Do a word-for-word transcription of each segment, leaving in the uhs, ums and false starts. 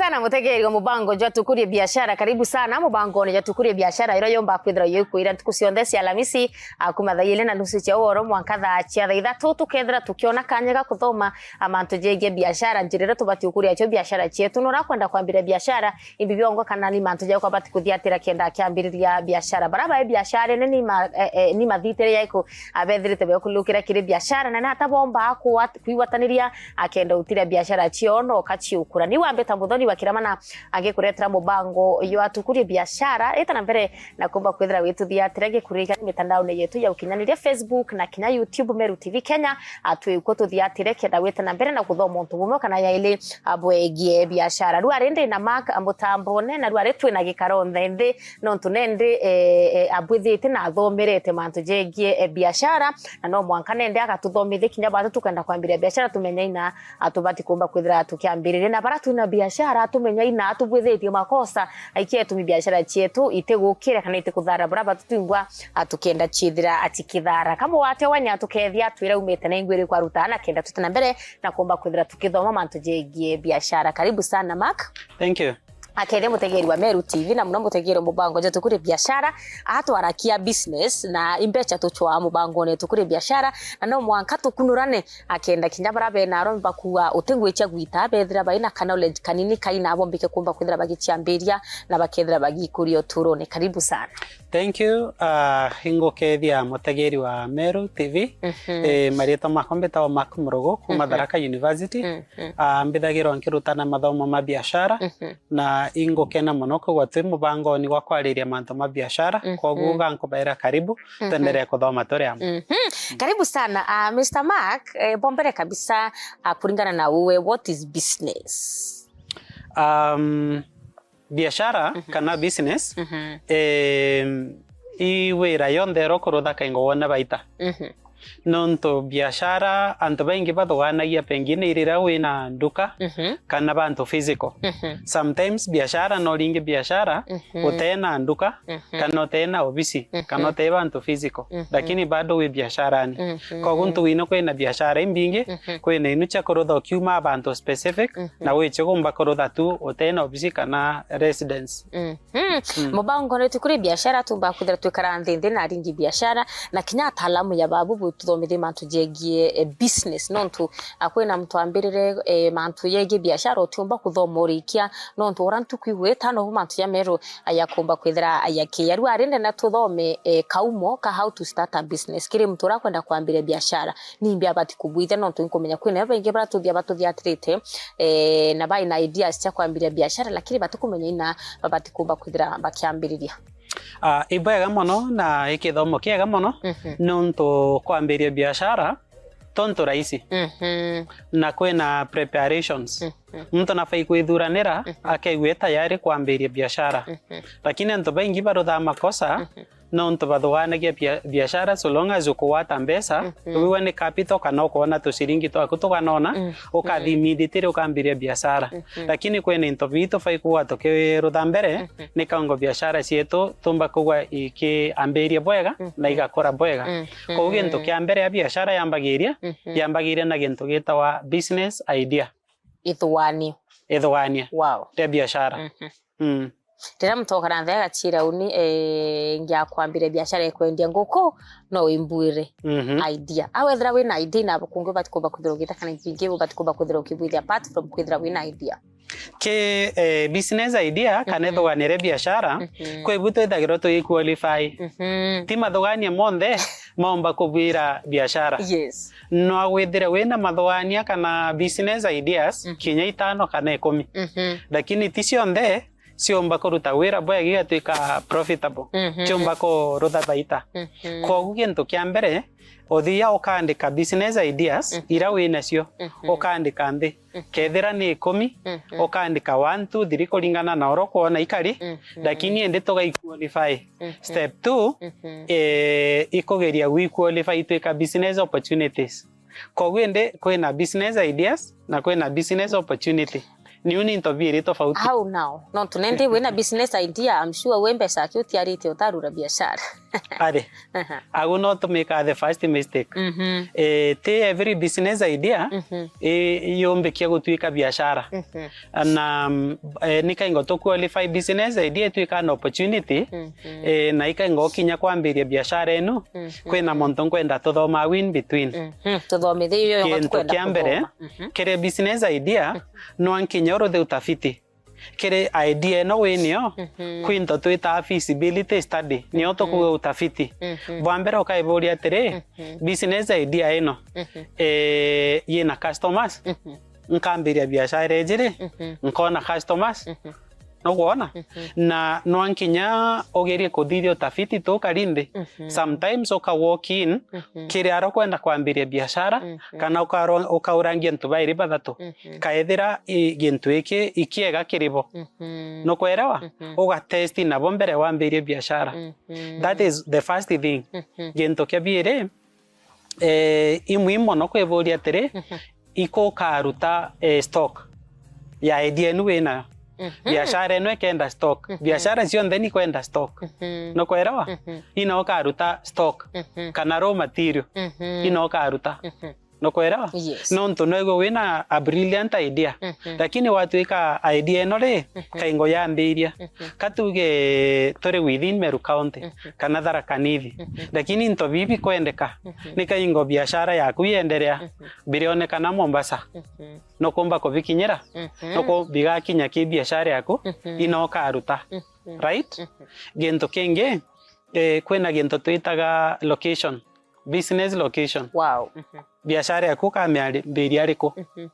Sana mutegeri wa mubango jwa Tukurie Biashara. Karibu sana mubangone jwa Tukurie Biashara, iria yomba kwithira yukwira ntuku cionthe cia Alamisi, a, kuma thaa ili na nusu cia uoro mwanka thaa cia thaa ithatu, tukethira tukiona kanya ga kuthoma, a, mantu jegie biashara, njira iria tubati ukuria cio biashara cietu. Nurakwenda kwambiria biashara, imbi biongo kana ni mantu jakwa bati kuthiatira kenda kiambiriria biashara? Bara bae biashara ni, ni ma, eh, eh, ni mathitire yaiku, a, bethirite bekulukira kiri biashara, na ni ata bomba kwigwataniria akenda utira biashara cio no kaciukura. Ni wambita Muthoni wa Kiramana agikuretera mubango jwa Tukurie Biashara. Ita na mbere na kumba kwithira wituthiatira gikurikira mitandaone yetu ya ukinyaniria, Facebook na kinya YouTube, Meru T V Kenya. A, twikwo tuthiatire kenda wita na mbere na kuthoma untu bumwe kana yaili, a, bwegie biashara. Rwari ndi na Mark, a, mutambone, na rwari twina gikaro nthe nthi, nontu nendi, eh, eh, abwithitie na athomerete mantu jegie, eh, biashara, na no mwanka nendi agatuthomithia kinya batu tukenda kwambiria biashara, tumenye ina, a, tubati kumba kwithira tukiambiriria. Na bara twina biashara, tumenye ina tubwithitie makosa, a, iketumi biashara cietu itigukira kana itikuthara bara batu twingwa, a, tukenda ciithira atikithara. Kamwe wate wanya tukethia twira umite na ingwiri kwa rutana kenda twite na mbere na kumba kwithira tukithoma mantu jegie biashara. Karibu sana, Mark. Thank you. Akethia mutegeri wa Meru T V na muno mutegeri wa mubango jwa Tukurie Biashara, atwarakia business na imbecha tuchwaa mubangone Tukurie Biashara, na no mwanka tukunurane akenda kinya bara bena aromba kuwa utingwicha gwita bethira baina ka knowledge kanini kaina bombike kumba kwithira bagichiambiria na bakethira bagikuria uturone. Karibu sana. Thank you. Ah, ingukethia mutegeri wa Meru T V. Mhm. Eh, marietwa makwa mbitagwa Mark Murugu kuma Mhm. Tharaka University. Mhm. Ah, mbithagirwa nkirutana mathomo ma biashara Mhm. na ingukena mono kwigua twi mubangoni wa kwariria mantu ma biashara. Mhm. Kwoguo gankubaira karibu, Mhm. twendelee kuthoma turi amwe. Mhm. Karibu sana. Ah, Mister Mark, eh, bombere kabisa, ah, kuringana na uwe, what is business? Um, biashara Mhm. kana business, Mhm. em, i wira yonthe ira ukurutha kaingo wone baita. Mhm. Nontu biashara, antu baingi bathuganagia pengine iriria wina nduka Mhm. kana bantu physical. Mhm. Sometimes biashara no ringi biashara Mhm. utena nduka Mhm. kana utena obisi Mhm. kana utee bantu physical, Mhm. lakini bado wi biasharani. Mhm. Koguo ntugu ino kwina biashara imbingi, Mhm. kwina inu cia kurutha ukiuma bantu specific, Mhm. na wichio gumba kurutha tu utena obisi kana residence. Mhm. Mm. Mubango ni tukuri biashara, tumba kwithira twikara nthi nthi na aringi biashara, na kinya ataalamu ya babu bututhomithie mantu jegie, eh, business. Nontu, ah, kwina muntu ambirire, eh, mantu jegie biashara, utiumba kuthoma urikia, nontu ura ntuku igwita, nobu mantu ja meru, ah, yakumba kwithira, ah, yakiya. Riu arinde na tuthome, eh, kaumo ka how to start a business. Kiri muntu urakwenda kwambiria biashara, nimbi abati kubwithia, nontu nkumenya kwina baingi bara tuthia batuthiatirite, eh, na baina ideas cia kwambiria biashara, lakini batikumenya ina babati kumba kwithira bakiambiriria. Ah, ibwega mono na ikithomo kiega mono, Mhm. nontu kwambiria biashara tontu rahisi. Mhm. Na kwina preparations. Mhm. Muntu nafai kwithuranira Mhm. akeigua tayari kwambiria biashara. Mhm. Lakini antu baingi baruthaa makosa, Mhm. nontu bathuganagia bia-, biashara, so long as ukugwata mbeca, Mhm. wiwa ni capital kana ukoona tuciringi twaku tuganona, Mhm. ukathi immediately ukambiria biashara. Mhm. Lakini kwina into bitu tufai kugwa tukirutha mbere, Mhm. ni kaungo biashara cietu tumba kugwa ikiambiria bwega Mhm. na igakura bwega. Mhm. Koguo gintu kia mbere ya biashara yambagiria, Mhm. yambagiria na gintu gitawa business idea. Ithuganio. Ithuganio. Wow. Ria biashara. Mhm. Mm. Riria muntu okara nthi agachira uni, eh, ngiakwambire biashara ya kwendia nguku, no imbuire Mhm. idea. Au ethira wina idea na kungi ubati kumba kwithira ugita kana ingi ubati kumba kwithira ukibwithia apart from kwithira wina idea. Ki, eh, business idea kana Mhm. ithuganire biashara, Mhm. kwi bu twithagirwa tugiqualify. Mhm. Ti mathugania monthe maumba kubwira biashara. Yes. No withire wina mathugania kana business ideas Mhm. kinya itano kana ikumi. Mhm. Lakini ti cionthe ciumba kuruta wira bwega igatuika profitable. Mhm. Ciumba kurutha baita. Mhm. Koguo gintu kia mbere, uthia ukaandika business ideas Mhm. ira winacio, Mhm. ukaandika nthi. Mhm. Kethira ni ikumi, Mhm. ukaandika one, two, three kuringana na uria ukwona ikari, Mhm. lakini indi tugaiqualify. Mhm. Step two, Mhm. eh, ikugeria gwiqualify itwika business opportunities. Koguo indi kwina business ideas na kwina business opportunity. Niu ni into biiri tofauti. How now? Nontu nendi wina business idea, I'm sure wi mbeca aki utiarite utarura biashara. Ari. Aha. Agu no tumika the first mistake. Mhm. Eh, ti every business idea Mhm. i-, yumbikia gutuika biashara. Mhm. Na, mm, eh, ni kaingo tu qualify business idea ituika an opportunity. Mhm. Eh, na ikaingo kinya kwambiria biashara inu, Mhm. kwina montu nkwenda tuthoma in between. Mhm. Tuthomithie iyo yongo Kintu tukwenda kia mbere, kuthoma. Mhm. kiri business idea, Mhm. no nkinya uruthe utafiti. Kiri idea ino winio, Mhm. kwi into twitaa feasibility study, nio Mhm. tukuga utafiti. Mhm. Bwa mbere ukaiburia atiri, Mhm. business idea ino, Mhm. eh, yina customers? Mhm. Nkambiria biashara ijiri, Mhm. nkona customers? Mhm. Nukwona? Mhm. Na nwa nkinya ugerie kuthithia utafiti tu karindi. Mhm. Sometimes uka walk in, Mhm. kiri ara ukwenda kwambiria biashara, Mhm. kana ukaro-, ukaurangia antu bairi bathatu. Mhm. Kaethira i-, gintu iki ikiega kiri bo. Mhm. Nukwerewa? Mhm. Ugatesti nabo mbere wambirie biashara. Mhm. That is the first thing. Mhm. Gintu kia biiri, eh, i muhimu mono kwiburia atiri, Mhm. iko ukaruta, eh, stock ya idea inu winayo. Mhm. Biashara ino ikenda stock. Mhm. Biashara cionthe ni kwenda stock. Mhm. Nukwelewa? Mhm. Ino ukaruta stock. Mhm. Kana raw material. Mhm. Ino ukaruta. Mhm. Nukwelewa? Yes. Nontu no igwe wina a brilliant idea. Mhm. Lakini watwika idea ino ri, Mhm. kaingo yambiria. Mhm. Ka tuge turi within Meru County, Mhm. kana Tharaka Nithi. Mhm. Lakini into bibi bikwendeka, Mhm. ni kaingo biashara yaku yenderea, Mhm. birionekana Mombasa. Mhm. Nukumba kubikinyira, Mhm. nuku bigakinya ki biashara yaku, Mhm. ino ukaruta. Mhm. Right? Mhm. Gintu kingi, eh, kwina gintu twitaga location, business location. Wow. Mhm. Biashara yaku ukamiambiria riku? Mhm.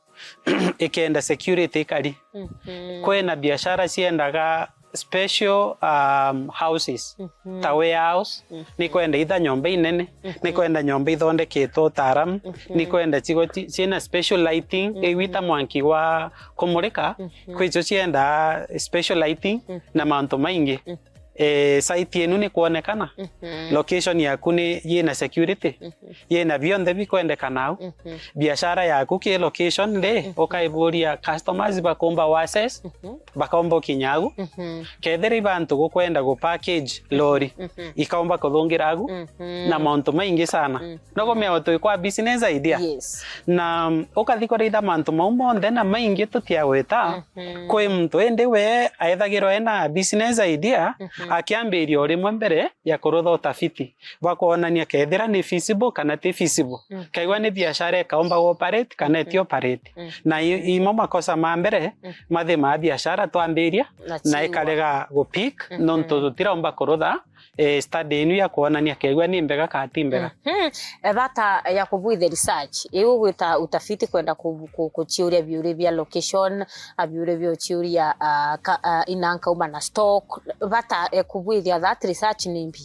Ikenda security ikari. Mhm. Kwina biashara ciendaga special, um, houses, Mhm. ta warehouse, Mhm. ni kwenda itha nyomba inene, Mhm. ni kwenda nyomba ithondeketwe utaaramu, Mhm. ni kwenda cigo ci-, ciina special lighting, Mhm. iu ita mwanki wa kumurika, Mhm. kwicio ciendaa special lighting Mhm. na mantu maingi. Mhm. Eh, site yenu ni kwonekana, Mhm. location yaku ni yina security, Mhm. yina bionthe bikwendekana au. Mhm. Biashara yaku ki location ri, Mhm. ukaiburia customers bakumba wa access, Mhm. bakomba ukinya au. Mhm. Kethira i bantu gukwenda gu package lori, Mhm. ikaumba kuthungira agu Mhm. na mauntu maingi sana. Mhm. Nukumea utwi kwa business idea. Yes. Na, mm, ukathi kuritha mantu mau monthe na maingi tutiagweta, Mhm. kwi muntu indi we aethagirwa ena business idea, Mhm. akiambiria o rimwe mbere ya kurutha utafiti bwa kwonania kethira ni feasible kana ti feasible. Mhm. Kaigua ni biashara ikaumba gu operate kana iti Mhm. operate. Mhm. Na i-, imo makosa ma mbere Mhm. mathimaa biashara twambiria Na na ciwa. ikarega gu pick Mhm. nontu tutiromba kurutha, eh, study inu ya kwonania kegua ni mbega kana ti mbega. Mhm. Eh, bata ya kubwithia research, iu gwita utafiti kwenda ku-, ku-, kuciuria biuri bia location, a biuri bia uciuria, ah, ka-, ah, ina nkauma na stock, bata ya kubwithia that research ni mbi?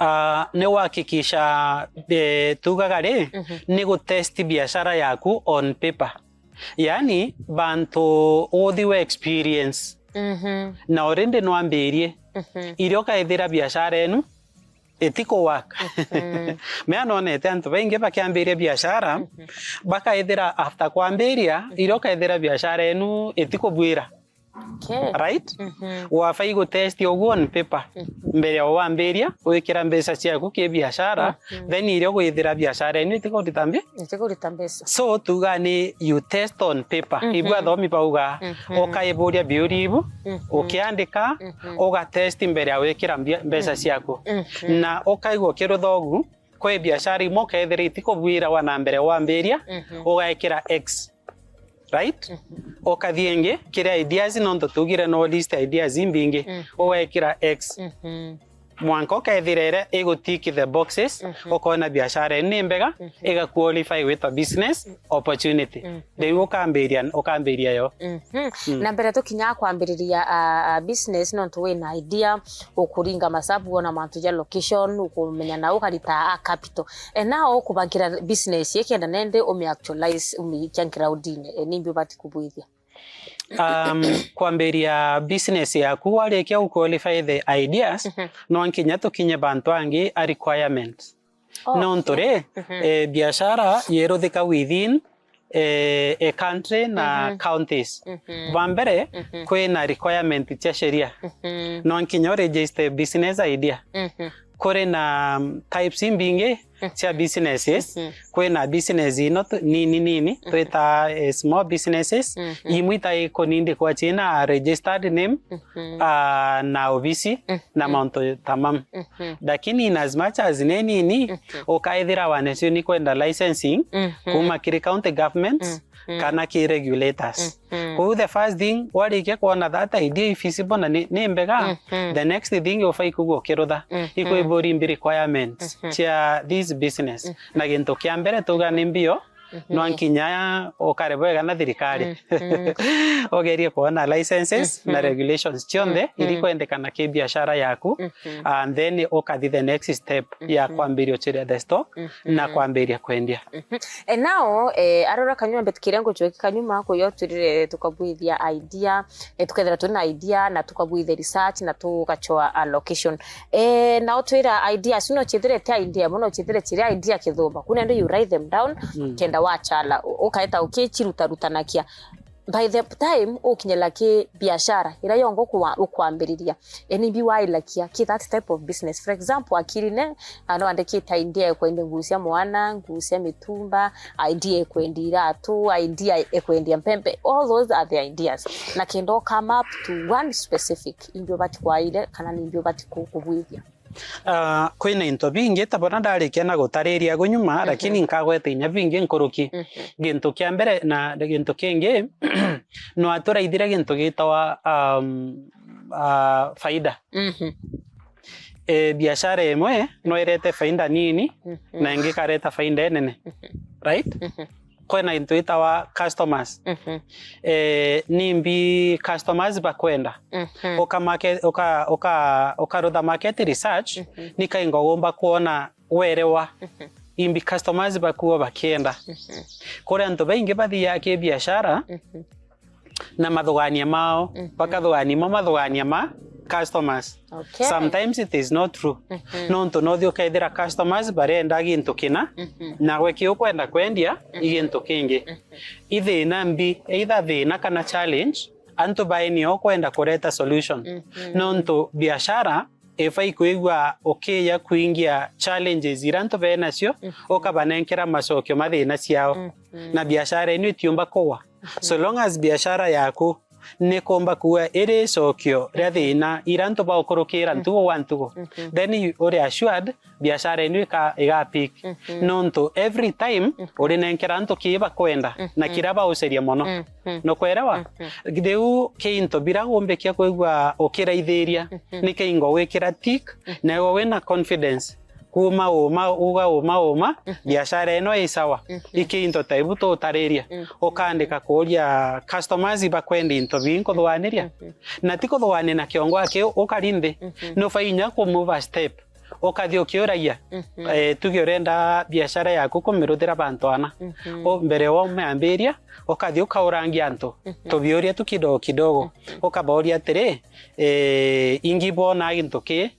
Ah, ni gwakikisha, eh, tugaga ri, Mhm. ni gutest biashara yaku on paper. Yaani, bantu uthi we experience. Mhm. Na already nwambirie. Mhm. Irio ukaithira biashara enu itiku work. Mhm. Mea nonete antu baingi bakiambiria biashara, Mhm. bakaithira after kwambiria, irio ukaithira biashara enu itikubwira. Okay. Right? Mhm. Wabai gutest uguo on paper. Mhm. Mbere ya wambiria, wikira mbeca ciaku ki biashara, Mhm. then irio gwithira biashara enu itikurita mbi-, Itikurita mbeca. So, tuga ni you test on paper. Mhm. Ibu athomi bauga, Mhm. ukaiburia biuri ibu, Mhm. ukiandika, Mhm. ugatest mbere ya wikira mbia-, mbeca Mhm. ciaku. Mhm. Na ukaigua ukirutha ugu, kwi biashara imwe ukethira itikubwirawa na mbere wambiria, Mhm. ugekira X. Right? Mhm. Ukathi ingi, kiri ideas, nontu tugire no list ideas imbingi, Mhm. ugekira X. Mhm. Mwanka ukethira iria igu tick the boxes, Mhm. ukona biashara inu ni mbega, Mhm. iga qualify gwitwa business opportunity. Mhm. Riu ukambiria, ukambiria yo. Mhm. Mm. Na mbere tukinya kwambiriria, a, a, business, nontu wina idea, ukuringa masabu, wona mantu ja location, ukumenya na ukarita a capital. E, nao ukubangira business ikenda nende umi actualize, umiikia groundine, e, nimbi ubati kubwithia? Um, kwambiria business yaku, warikia u qualify the ideas, Mhm. no nkinya tukinye bantu angi a requirement. Oh, Nontu okay. ri, Mhm. eh, biashara yeruthika within, eh, a country na Mhm. counties. Mhm. Bwa mbere, Mhm. kwina requirement cia sheria. Mhm. No nkinya u register business idea. Mhm. kuri na, mm, types imbingi cia businesses. Mhm. Kwina business ino tu-, nini nini, mhm, twita, eh, small businesses. Mhm. Imwe itai kunindikwa ciina registered name, mhm, ah, na obisi, mhm, na mauntu ta mau. Mhm. Lakini in as much as ni nini, mhm, ukaithira wana cio ni kwenda licensing, mhm, kuma kiri county governments, mhm, kana ki regulators. Mhm. Kwou the first thing, warikia kwona that idea i feasible na ni, ni mbega, mhm, the next thing ubai kugua ukirutha. Mhm. Ikwiburi mbi requirements, mhm, cia this business. Mhm. Na gintu kia mbere tuga ni mbio, mhm, no nkinya ukare bwega na thirikari. Mhm. Ugerie kwona licenses na, mhm, regulations cionthe, mhm, iri kwendekana ki biashara yaku, mhm, and then ukathi the next step ya, mhm, kwambiria uchiria the stock na, mhm, kwambiria kwendia. Mhm. E, now, e, arora kanyuma, mbitikiria ngucokia kanyuma, kuyo twirire tukabwithia idea, e, tukethira turi na idea, na tukabwithia research, na tugachoa a location. E, na utwira idea, acio no chithire ti idea, mono chithire chiri idea kithumba. Kuna ndo you write them down, mm, kenda wachala, u-, ukaeta ukichirutarutanakia. By the time ukinyela ki biashara, ira yongo kwa-, ukwambiriria, e, nimbi wailakia ki that type of business. For example, akirine, ano andikite idea ya kwendia nguo cia mwana, nguo cia mitumba, idea ya kwendia iratu, idea ya kwendia mpempe. All those are the ideas. Na kenda u come up to one specific, imbi ubati kwaire, kana nimbi ubati ku-, kugwithia. Ah, kwina into bingi, ta bona ndarikia na gutariria agu nyuma, mhm, lakini nkagweta inya bingi nkuruki. Mhm. Gintu kia mbere na gintu kingi, no aturaithire gintu gitawa, um, ah, faida. Mhm. E, biashara imwe no irete faida nini, mhm, na ingi ikareta faida inene. Mhm. Right? Mhm. Kwina into itawa customers. Mhm. E, nimbi customers bakwenda. Mhm. Uka market, uka, uka, ukarutha market research, mhm, ni kaingo ugumba kwona werewa, mhm, imbi customers bakuo bakienda. Mhm. Kuri antu baingi bathiaga ki biashara, mhm, na mathugania mao, mhm, bakathugania mo mathugania ma customers. Okay. Sometimes it is not true. Mhm. Nontu nothi ukethira customers barenda gintu kina, mhm, nawe ki ukwenda kwendia, mhm, i gintu kingi. Mhm. I thina mbi, either thina kana challenge, antu baeni o kwenda kureta solution. Mhm. Nontu biashara ibai kwigua ukiya kuingia challenges ira antu benacio, mhm, ukabanenkera macokio ma thina ciao. Mhm. Na biashara enu itiumba kuwa. Mhm. So long as biashara yaku ni kumba kuwa iri icokio ria thina ira antu baukurukira, mhm, ntugo gwa ntugo, mhm, then you, uri assured biashara enu ika-, iga peak. Mhm. Nontu every time, mhm, urinenkera antu kii bakwenda na, mhm, kiria bauceria mono. Mhm. Nukwerewa? Mhm. Riu ki into bira umbikia kwigua ukiraithiria, mhm, ni kiingo gwikira tick, mhm, na iwe wina confidence. Kuuma uuma, uga uuma uuma, mhm, biashara ino i sawa. Mhm. Iki into ta ibu tutariria. Mhm. Ukaandika kuuria customers ibakwenda into bii nkuthuganiria. Mhm. Na ti kuthuania na kiongo aki ukari nthi. Mhm. Nubai inya ku move a step. Ukathi ukiuragia, mhm, eh, tuge urenda biashara yaku kumiruthira bantu ana. Mhm. U-, mbere wa umiambiria, ukathi ukaurangia antu. Mhm. Tubiuria tu kidogo kidogo. Mhm. Ukabauria atiri, eh, ingi bwona gintu kii,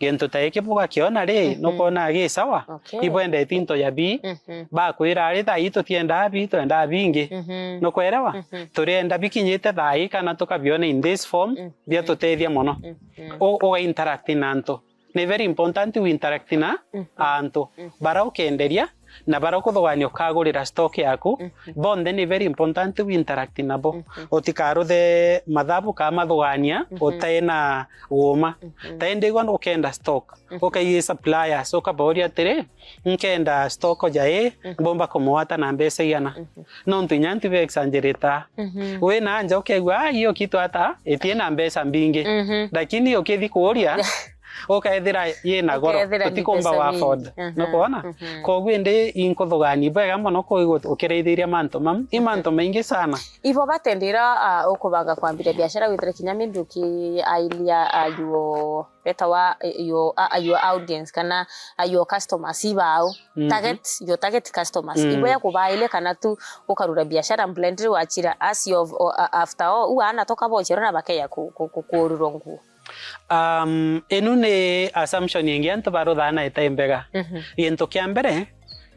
gintu ta giki bugakiona ri, mhm, nukwona gi sawa? Okay. Ibwendete into ya bii? Mhm. Bakwira ari thaa ii tutiendaa bii, twendaa bingi. Mhm. Nukwerewa? Mhm. Turienda bikinyite thaa ii kana tukabiona in this form, mhm, biatutethia mono. Mhm. U-, uga interact na antu. Ni very important we interact na, mhm, antu. Mhm. Bara ukenderia, na bara ukuthugania ukagurira stock yaku, mhm, bonthe ni very important we interact nabo. Mhm. Utikaruthe mathabu ka mathugania, mhm, utena uuma. Mhm. Ta indi igwa ukenda stock, mhm, ukaigi suppliers, ukabauria atiri, nkenda stock ja ii, mhm, mbumba kumugwata na mbeca igana. Mhm. Nontu inya antu be exaggerate. Mhm. Wina anja ukegua, "Ah, iyo kitu ata, itie na mbeca mbingi." Mhm. Lakini ukithi kuuria, ukethira yina goro, ukethira ni utikumba mbeca wa afford. Nyingi. Mhm. Nukwona? Mhm. Koguo indi inkuthugani bwega mono kuigua ukiraithiria mantu mamu. I mantu maingi sana. Ibo batendira, ah, ukubanga kwambiria biashara withire kinya maybe ukiairia, ah, yuo, betawa, eh, your, ah, your audience kana, ah, your customers ibao. Mhm. Target, your target customers. Mm. Ibo ya kubaile kana tu ukarura biashara blended wachira as of, o-, a-, after all, u ana toka bochero na bakeya ku-, ku-, ku-, kuururwa nguo. Um, inu ni assumption ingi antu baruthaana itai mbega. Mhm. Gintu kia mbere,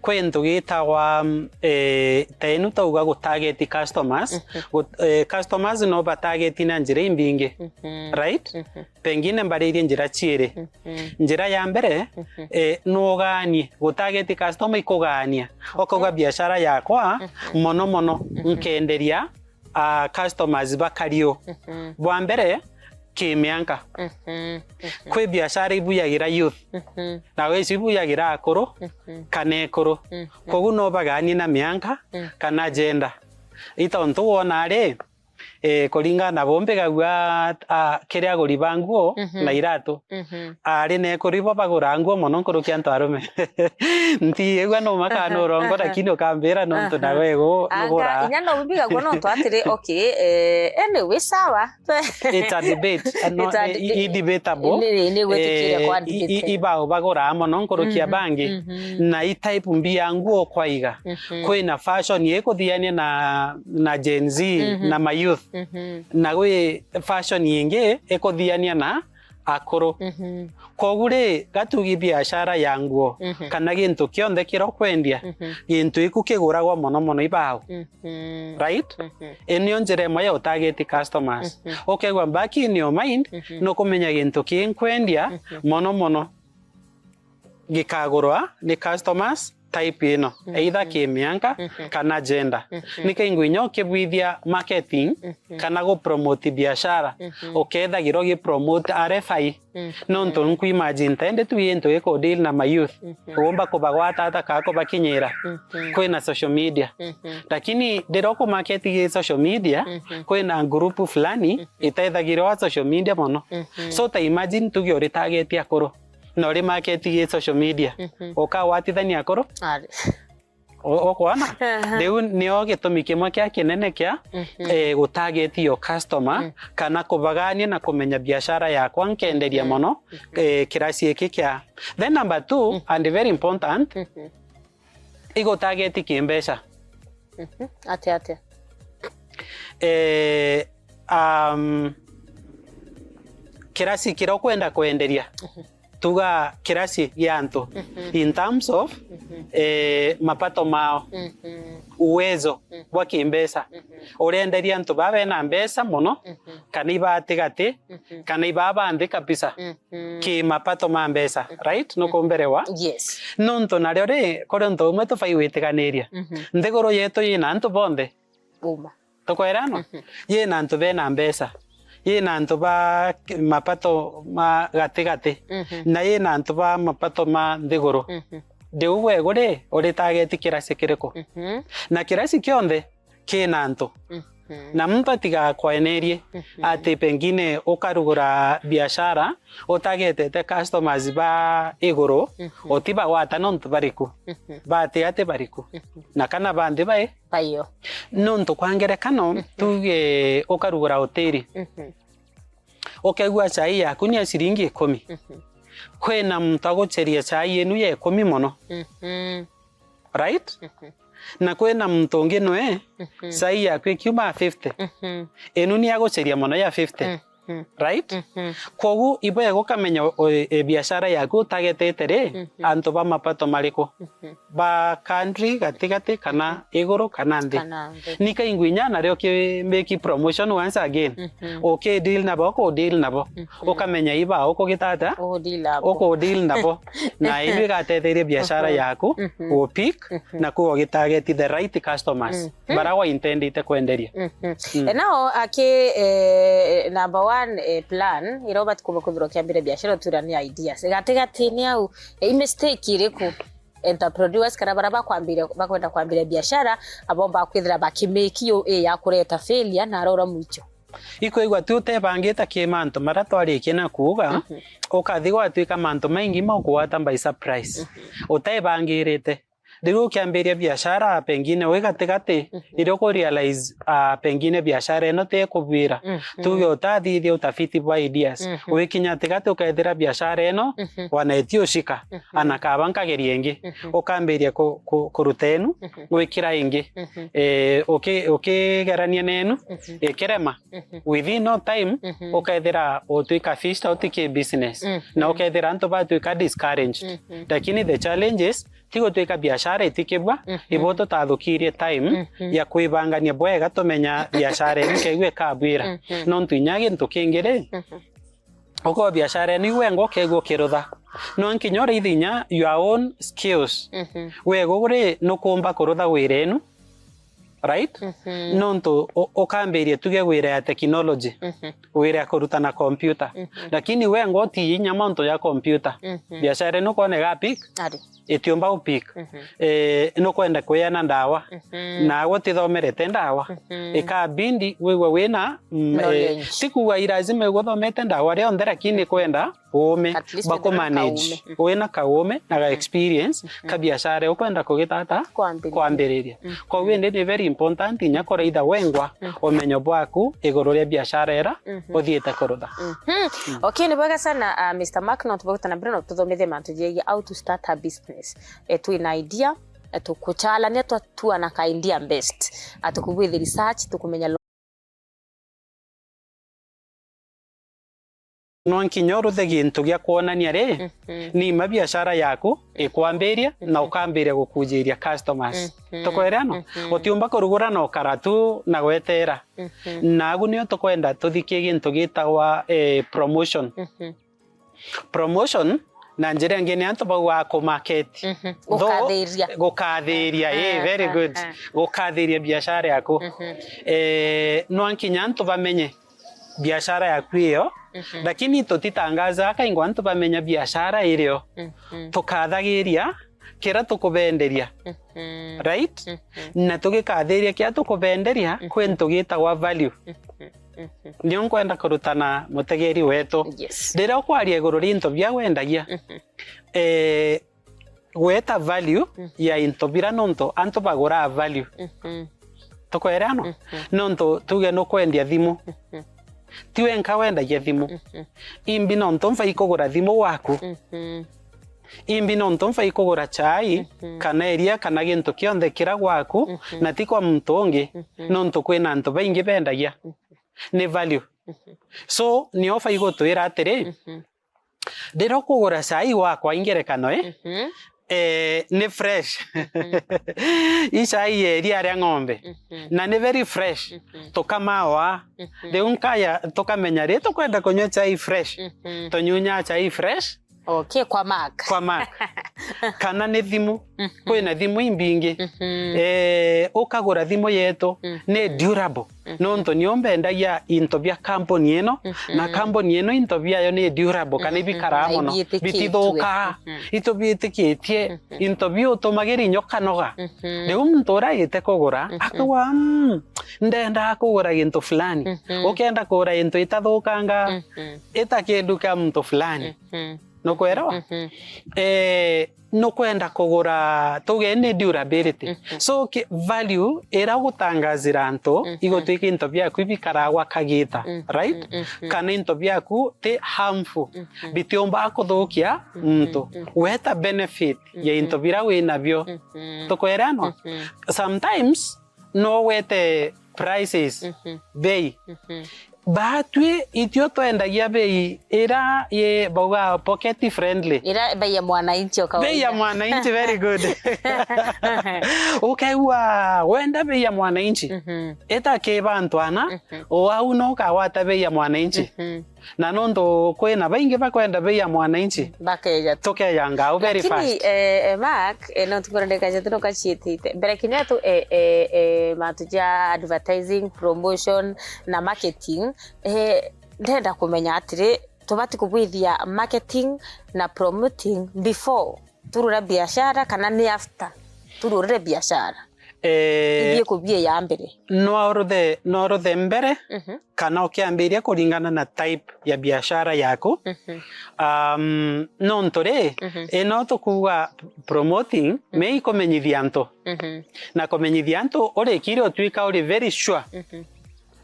kwi into gitagwa, mm, eh, ta inu tauga gu target customers. Mhm. Gu-, eh, customers no ba target na njira imbingi. Mhm. Right? Mhm. Pengine mbaririe njira ciiri. Mhm. Njira ya mbere, mhm, eh, nugaanie, gu target customer ikugania. Okauga, okay, biashara yakwa, mhm, mono mono, mhm, nkenderia a customers bakari u. Mhm. Bwa mbere, kimianka. Mhm, mhm. Kwi biashara ibuyagira youth. Mhm. Na gwe icio ibuyagira akuru, mhm, kana ekuru. Mhm. Kogu no baganie na mianka, mhm, kana gender. I tontu wona ri, eh, kuringana na bo mbigagua, a, kiri aguri ba nguo, mhm, na iratu. Mhm. Ari na ekuru ibo bagura nguo mono nkuruki antu arume. Ntiigua no makana urongo, lakini ukambira nontu, aha, nawe gu-, anga nugura. Inya no mbigagua nontu atiri, okay, eh, anyway, sawa. It's a debate. No, it's a i-, i-, i-, debatable. Ni, ni gwitikiria, eh, kwa i-, i-, debate. Ibao bagura mono nkuruki, mhm, abangi. Mhm. Na i type mbi ya nguo kwaiga. Mhm. Kwina fashion ikuthiania na, na Gen Z, mhm, na ma youth. Mhm. Na gwi fashion ingi ikuthiania na akuru. Mhm. Kogu ri, gatugi biashara ya nguo, mhm, kana gintu kionthe kiria ukwendia, mhm, gintu iku kiguragwa mono mono ibao. Mhm. Right? Mhm. Ii nio njira imwe ya utarget customers. Mhm. Ukegua back in your mind, mhm, nukumenya gintu kii nkwendia, mhm, mono mono gikagurwa ni customers type ino, mhm, either kimianka, mhm, kana gender. Mhm. Nikaingu inya ukibwithia marketing, mhm, kana gupromote biashara, mhm, ukethagirwa ugipromote R F I. Mhm. Nontu nkuimagine ta indi tu gintu gikudeal na ma youth. Mhm. Uumba kubagwata ata kaa kubakinyira? Mhm. Kwina social media. Mhm. Lakini riria ukumarket gi social media, mhm, kwina group fulani, mhm, itethagirwa social media mono. Mhm. So ta imagine tuge uri target akuru. Na uri market gi social media. Mhm. Ukagwatithania akuru? Ari. U-, ukwona? Aha. Riu nio gitumi kimwe kia kinene kia, mhm, eh, gutarget your customer, mm, kana kubagania na kumenya biashara yakwa nkenderia, mhm, mono, mhm, eh, kirasi iki kia. Then number two, mm, and very important, mhm, igutarget kimbeca. Mhm. Atia, atia? Eh, um, kirasi kiria ukwenda kwenderia. Mhm. Tuga kirasi gia antu, mhm, in terms of, mhm, eh, mapato mao, mhm, uwezo, mhm, bwa kimbeca. Mhm. Urenderia antu baa bena mbeca mono, mhm, kana ibatigati, mhm, kana ibaa ba nthi kabisa, mhm, ki mapato ma mbeca, mhm, right? Nukumberewa? Yes. Nontu nario ri, kuri untu umwe tubai gwitikaniria. Mhm. Nthiguru yetu yina antu bonthe. Uma. Tukwirana? Mhm. Yina antu bena mbeca, yina antu ba mapato ma gatigati, mhm, na yina antu ba mapato ma nthiguru. Mhm. Riu gwe guri uri target kirasi kiriku? Mhm. Na kirasi kionthe kina antu. Mhm. Na muntu atigakwenerie, mhm, ati pengine ukarugura biashara, utagetete customers ba iguru, mhm, utibagwata nontu bariku? Mhm. Batigati bariku? Mhm. Na kana ba nthi bai? Baio. Nontu kwa ngerekano, mhm, tuge ukarugura hoteli. Mhm. Ukegua chai yaku ni ya ciringi ikumi. Mhm. Kwina muntu agucheria chai inu ya ikumi mono. Mhm. Right? Mhm. Na kwina muntu ungi nwe, mhm, chai yaku ikiuma fifty. Mhm. Inu ni agucheria mono ya fifty. Mhm. Right? Mhm. Kwogu ibwega ukamenya o-, e, biashara yaku utagetete ri, mhm, antu ba mapato mariku? Mhm. Ba country gatigati kana iguru kana nthi. Kana nthi. Nikaingu inya nario ki make promotion once again. Mhm. Uki deal nabo, uku deal nabo. Mhm. Ukamenya iba ukugitata, uku deal nabo. Uku deal nabo. Na ibi igatetheria biashara, mhm, yaku, mhm, gu pick, mhm, na kuo ugitarget the right customers. Mhm. Bara wa intendite kwenderia. Mhm. Mm. E, nao aki, eh, number one, eh, plan, ira ubati kuba kwithirwa ukiambira biashara, utura ni ideas. Gatigatini au, eh, i mistake iriku entrepreneurs kana bara bakwambira, bakwenda kwambira biashara, abomba kwithira bakimake yo, eh, ya kureta failure na arora mwicho? Ikwigua tu utebangite ki mantu maria twarikie na kuuga, mhm, ukathi gwatuika mantu maingi maukugwata by surprise. Mhm. Utebangirite. Riu ukiambiria biashara, pengine wi gatigati, mhm, iria ukurealize, ah, pengine biashara ino ti ikubwira. Mhm. Tuge utathithia utafiti bwa ideas. Mhm. Wikinya gatigati ukethira biashara ino, mhm, wana iti ushika, mhm, ana kaba nkageria ingi. Mhm. Ukambiria ku-, ku-, kuruta inu, mhm, gwikira ingi. Mhm. Eh, uki-, ukigerania nenu, mhm, ikirema, mhm, within no time, mhm, ukethira utwika fished out ki business. Mhm. Na ukethira antu batwika discouraged. Mhm. Lakini the challenge is, ti gutwika biashara itikibwa, mhm, ibo tutathukirie time, mhm, ya kwibangania bwega, tumenya biashara iri nkeigua ikabwira. Mhm. Nontu inya gintu kingi ri, mhm, uko biashara inu iu wengwa ukeigua ukirutha. No nkinya uraithe inya your own skills. Mhm. Wego ri nukumba kurutha wira inu, right? Mhm. Nontu u-, ukambiria tuge wira ya technology, mhm, wira ya kurutana computer. Mhm. Lakini wengwa utii inya mantu ya computer. Mhm. Biashara inu kwona iga pick? Ari. Itiumba u pick. Mhm. Eh, nukwenda kwiana ndawa. Mhm. Nawe utithomerete ndawa. Mhm. Ikabindi wigwe wina, mm, eh, knowledge. Ti kuuga i lazima wigwe uthomete ndawa rionthe, lakini kwenda uume, at least bwa wina kumanage, kaume. Mhm. Wina kaume na ga, mhm, experience, mhm, ka biashara ukwenda kugitata kwambiriria. Kwambiriria. Mhm. Koguo indi ni very important inya kuraitha wengwa, mhm, umenyo bwaku iguru ria biashara ira, mhm, uthiite kurutha. Mhm. Mm. Okay, ni bwega sana, uh, Mister Mark, no tubagutana mbere no tuthomithie mantu jegie how to start a business. Eh, twina idea, eh, tukuchalania, twatuana ka idea best. Ah, tukubwithia research, tukumenya lo- No nkinya uruthe gintu gia kwonania ri, mhm, ni ima biashara yaku ikwambiria na, mhm, ukambiria gukujiria customers. Mhm. Tukwirana? Mhm. Utiumba kurugura na ukara tu na gwetera. Mhm. Nagu nio tukwenda tuthikie gintu gitagwa, eh, promotion. Mhm. Promotion, na njira ingi ni antu baugaa ku market. Mhm. Though, gukathiria. Gukathiria, eh, ah, very, ah, good. Ah. Gukathiria biashara yaku. Mhm. Eh, no nkinya antu bamenye biashara yaku iyo, mhm, lakini tutitangaza kaingo antu bamenya biashara irio. Mhm. Tukathagiria kira tukubenderia. Mhm. Right? Mhm. Na tugikathiria kia tukubenderia, mhm, kwi into gitagwa value. Mhm. Mhm. Nio nkwenda kurutana mutegeri wetu. Yes. Riria ukwaria iguru ria into bia wendagia, mhm, eh, gweta value, mhm, ya into bira nontu antu baguraa value. Mhm. Tukwirana? Mhm. Nontu tuge nukwendia thimu. Mhm. Ti wenka wendagia thimu. Mhm. Imbi nontu mbai kugura thimu gwaku. Mhm. Imbi nontu mbai kugura chai, mhm, kana iria, kana gintu kionthe kira gwaku, mhm, na ti kwa muntu ungi, mhm, nontu kwina antu baingi bendagia. Mhm. Ni value. Mhm. So, nio bai gutwira atiri, mhm, riria ukugura chai gwakwa ingerekano, eh, mhm, eh, ni fresh. Mhm. I chai ya iria ria ng'ombe. Mhm. Na ni very fresh. Mhm. Tukamawa. Mhm. Riu nkaya tukamenya ri tukwenda kunywa chai fresh. Mhm. Tunyunyaa chai fresh. Okay, kwa Mark. Kwa Mark. Kana ni thimu. Mhm. Kwina thimu imbingi. Mhm. Eh, ukagura thimu yetu, mhm, ni durable. Mhm. Nontu nio mbendagia into bia company ino, na, mhm, company ino into biayo ni durable, kana, mhm, ibikaraa mono, na ibitikitue, bitithukaa, mhm, itu biitikitie, mhm, into biu utumagira inya ukanoga. Mhm. Riu muntu uria aite kugura, mhm, akauga, "Mm, ndendaa kugura gintu fulani." Mhm. Ukenda kugura into itathukangaa, mhm, ita kindu kia muntu fulani. Mhm. Nukwelewa? Mhm. Eh, nukwenda kugura, tuge ni durability. Mhm. So, ki-, value ira gutangazira antu, mhm, igutwika into biaku ibikaraa gwa kagita, mhm, right? Mhm. Kana into biaku ti harmful, mhm, bitiumba kuthukia, mhm, muntu. Mhm. Weta benefit ya, mhm, into bira winabio. Mhm. Tukwelewa no? Mhm. Sometimes, no wete prices, mhm, bei. Mhm. Batwi itio twendagia bei ira ye bauga pocket friendly. Ira bei ya mwananchi o kawaida. Bei ya mwananchi, very good. Ukaigua wenda bei ya mwananchi. Mhm. Ita ki bantu ana, mhm, o au no ukagwata bei ya mwananchi. Mhm. Na nontu kwina baingi bakwenda bei ya mwananchi, bakeja tu. Tukejanga au very fast. Lakini, eh, eh, Mark, eh, nontu kwina ndagika jatu nukacietite. Mbere kinya tu, eh, eh, eh, mantu ja advertising, promotion na marketing, eh, ndenda kumenya atiri, tubati kubwithia marketing na promoting before turure biashara kana ni after tururire biashara? Eh, ithie kubie ya mbere. No uruthe, no uruthe mbere, mhm, kana ukiambiria kuringana na type ya biashara yaku. Mhm. Um, nontu ri, mhm, ino tukuuga promoting, mhm, me ikumenyithia antu. Mhm. Na kumenyithia antu urikire utwika uri very sure, mhm,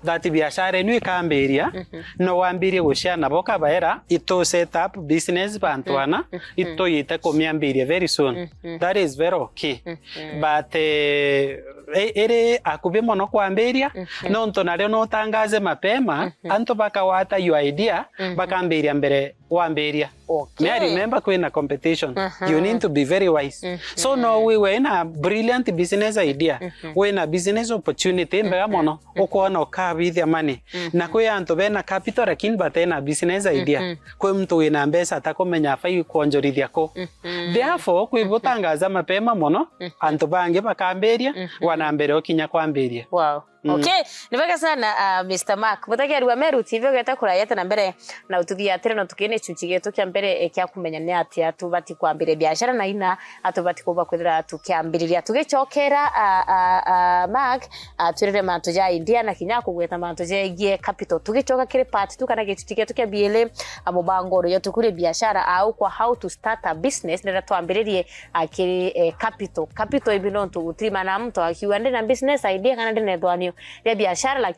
that biashara ino ikambiria, mhm, no wambirie gushare nabo kabaera, itu set up business bantu, mhm, ana, mhm, ituyite kumiambiria very soon. Mhm. That is very okay. Mhm. But, eh, i-, iri akubi mono kwambiria, mhm, nontu nario no utangaze mapema, mhm, antu bakawata your idea, mhm, bakambiria mbere wambiria. Okay. Me I remember kwina competition. Aha. You need to be very wise. So no wiwe wina brilliant business idea. Wina business opportunity mbega mono. Ukwona ukabithia money. Na kwi antu bena capital lakini batena business idea. Kwi muntu wina mbeca atakumenya abai kwonjorithia ku. Therefore, kwi butangaza mapema mono, antu bangi bakambiria, wana mbere ukinya kwambiria. Wow. Okay, ni bega sana uh, Mister Mark. Mutagiari wa Meru T V ugete kurayete na mbere na ututhiatire na tukine chuchi gitu kia mbere eh, kia kumenya ni atia tubati kwambiria biashara na ina atubati kuba kwithira tukiambiriria. Tugicokera uh, uh, uh, Mark, uh, twirire mantu ja idea na kinya kugweta mantu jegie capital. Tugicoka kiri part two kana gichuchi gitu kia biili, uh, mubango uru yo tukuri biashara au kwa how to start a business nira twambiririe akiri eh, capital. Capital ibi nontu gutirimana muntu akiuga ndina business idea kana ndina ithwanio ria biashara, lakini